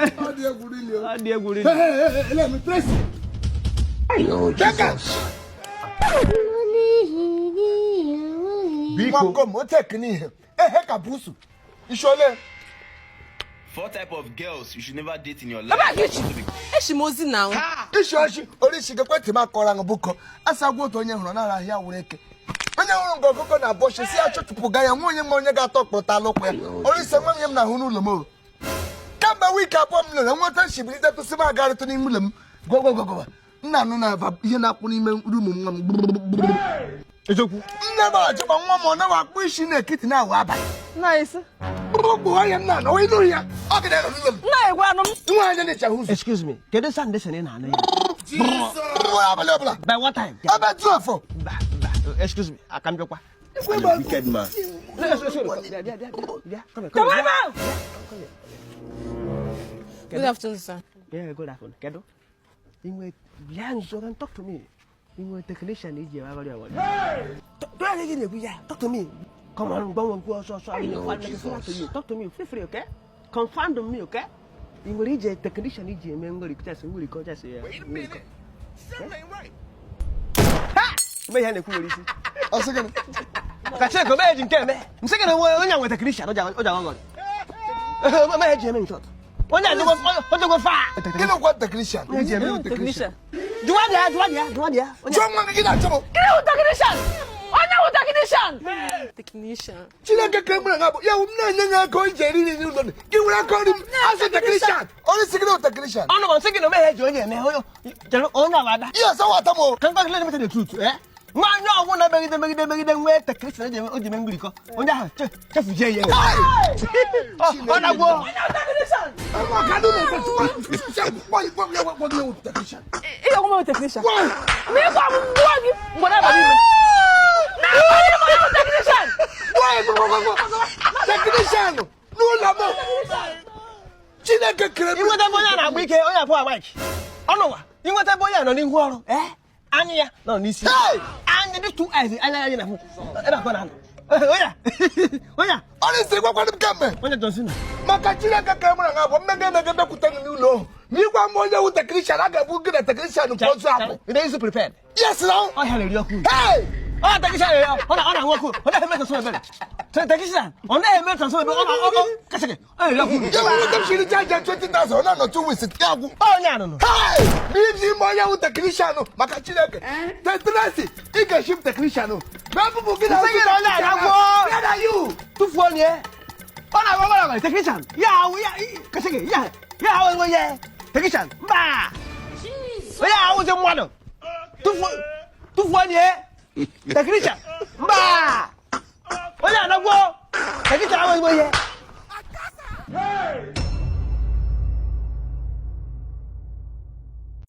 Ọ dị egwu rinne. Ọ dị egwu rinne. Let me press. Take. Biko. Nwakom, o tek n'ihe. Ehe ka busu. Ishole. Four type of girls you should never date in your life. Ebe a ka ichi. Eshi m ozi na Ishi oshi, orishi gekwentị m akọrọ aṅụ bụkọ. Asa gwa otu onye hụrụ nara ahịa were eke. Onye hụrụ nga ọkụkọ na-abọ shi si ya chụchụpụga ya, nwa onye nwe onye ga-atọ kpụta alụkwụ ya. Orisi nwa m na-ahụ n'ụlọ m o. Kamgbe wiiki 2 m lere nweta nshibirite tụsị m agarịtụ n'ime ụlọ m. Gwagwagwagwa. Nna anụ na-aba ihe na-akwụ n'ime room nwa m. Eziokwu. Nne m achọkwa nwa m ọ nawa akpụ isi n'ekiti na-awa abalị. Nna anyị sị. Gbụgbụ ọhịa m na-anọ ịnụ ya. Ọ ga na-anọ n'ụlọ m. Nna anyị gwa anụ m. Nwa anya na-echahụ ụzọ. Excuse me, kedu sound sị na ị na-anụ ya? Gbụgbụ abalị ọbụla. By what time? Ebe 12. Mba, mba, excuse me, aka m bịakwa. Wicked man. Bịa, bịa, bịa, bịa, come here, Come come here. on. Good afternoon, sir. Yeah, good afternoon. Kedu? Inwe bịa nso kan talk to me. Inwe technician iji aghọrị aghọrị. Tụọ ya gị na-ekwu ya, talk to me. Come on, gbanwe okwu ọsọ ọsọ. I'm looking forward to you. Talk to me, feel free, okay? Confound me, okay? Ị nwere ije technician iji eme nwere chess nwere iko chess ya. Nwere iko. Ha! Mgbe ihe na-ekwu nwere isi. Ọ sị gịnị? Ka Chineke omee ji nke eme. M sị gị na onye a nwe technician o ji aghọghọrị. Ome eji eme nchọt. Onye a dịgo fa. Gịnị kwa technician? Eji eme Technician. Jụwa dị ya, jụwa dị ya, jụwa dị ya. Onye Jụọ nwa gị gị na-achọ m. Gịnị wụ technician? Onye wụ technician? Technician. Chineke ka emere ha bụ ya wụ m na-enye ya ego iji eri nri n'ụlọ gị were aka nri m asị technician. Onye sị gịnị wụ technician? ọnụ ma nsị gị na omeghe eji onye eme onye chere onye awa ada. Ihe ọsọ wata m o. Ka mkpa let me tell you the truth, eh? Nwaanyị ọgwụ na megide megide megide nwee technician o ji eme ngwurikọ. Onye ahụ chefujie ya. Ọ na-agwọ. Onye wụ technician? Ị ga-agwa m technician. Ma ị gwa m gbuo gị mgbe na-abalị ime. Na-abalị ime onye wụ technician. Technician n'ụlọ m. Chineke kere m. Inweta ebe onye a na-agba ike onye abụọ agba ike. Ọnụwa, inweta ebe onye a nọ n'ihu ọrụ, eh? Anya ya nọ n'isi. Hey! Anya dị two eyes, anya ya na-afụ. Ebe akọ na-anọ. Onye a, onye a, Onye sị gwakwanụ m kemgbe. Onye John Cena. Maka Chineke ka emere ha bụ mmega emega bịakwute gị n'ụlọ ohu. Ma ịgwa m onye wụ technician a ga-ebu gị na technician nke ozu apụ. Ị na-ezu prepared. Yes now. Ọhịa na-eri ọkụ. Hey! Ọ technician ọ na-aṅụ ọkụ, ọ na-eme transform ebere. Technician, ọ na-eme transform ebere, ọ na ọ kasị gị, ọ na-eri ọkụ. Ya wụ nweta m shiri chaja 20,000 ọ na-anọ 2 weeks ya gwụ. Onye anụnụ. Hey! N'iji ime onye wụ technician maka Chineke. Tetrasi, ị ga-eshi m technician. Ma ebụbụ gị na Nsị gị na onye a na-agwọ. Where are you? Tụfuo onye. Ọ na-agwa ọgbara ọgbara technician. Ya awụ ya kasị gị, ya ya awụ enwe ya. Technician, mba. Onye awụzi mmadụ. Tụfuo tụfuo onye. Technician.